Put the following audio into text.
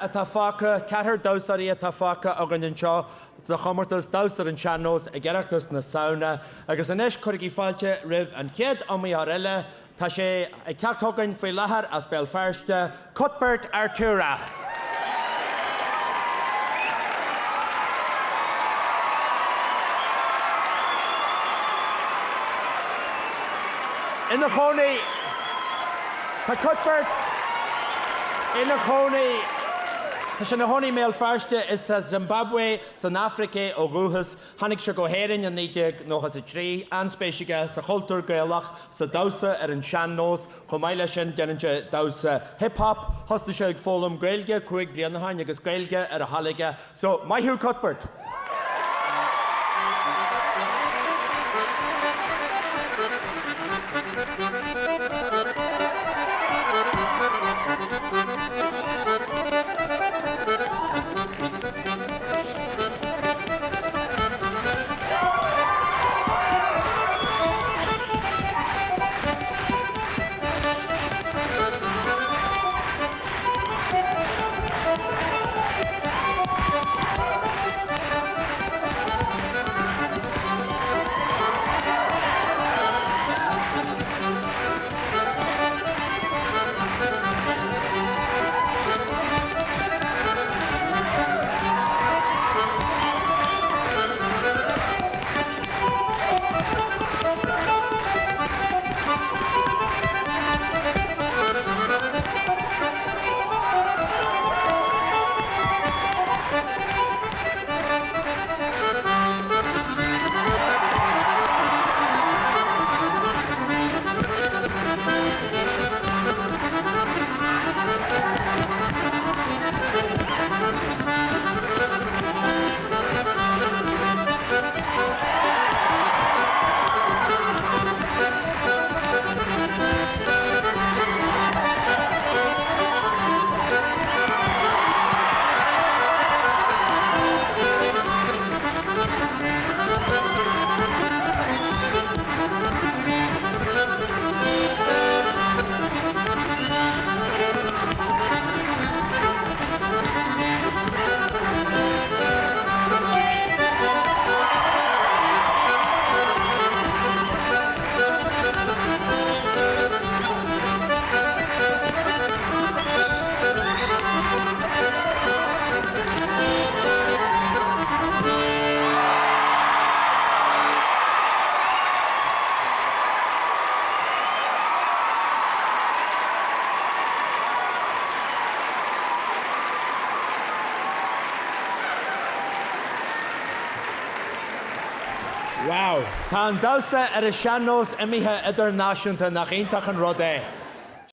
atá fágtha, ceathrar damhsóirí atá fágtha againn anseo sa chomórtas Damhsa ar an Sean-Nós ag Oireachtas na Samhna agus anois cuirigí fáilte roimh an chéad iomaitheoir eile, Tá sé ag teacht chugainn faoi láthair as Béal Feirste, Cuthbert Artura. Ina chónaí, Tá Cuthbert ina chónaí, tá sé ina chónaí i mBéal Feirste is as Zimbabwe san Afraic é ó dhúchas. Tháinig sé go hÉirinn in 1993, an-spéis aige sa chultúr Gaelach, sa damhsa ar an sean-nós, chomh maith leis sin déanann sé damhsa hip hop. Thosnaigh sé ag foghlaim Gaeilge 5 bliana ó shin agus Gaeilge ar a thoil aige. So, maith thú Cuthbert! Wow! Tá an damhsa ar an sean-nós imithe idirnáisiúnta, nach iontach an rud é?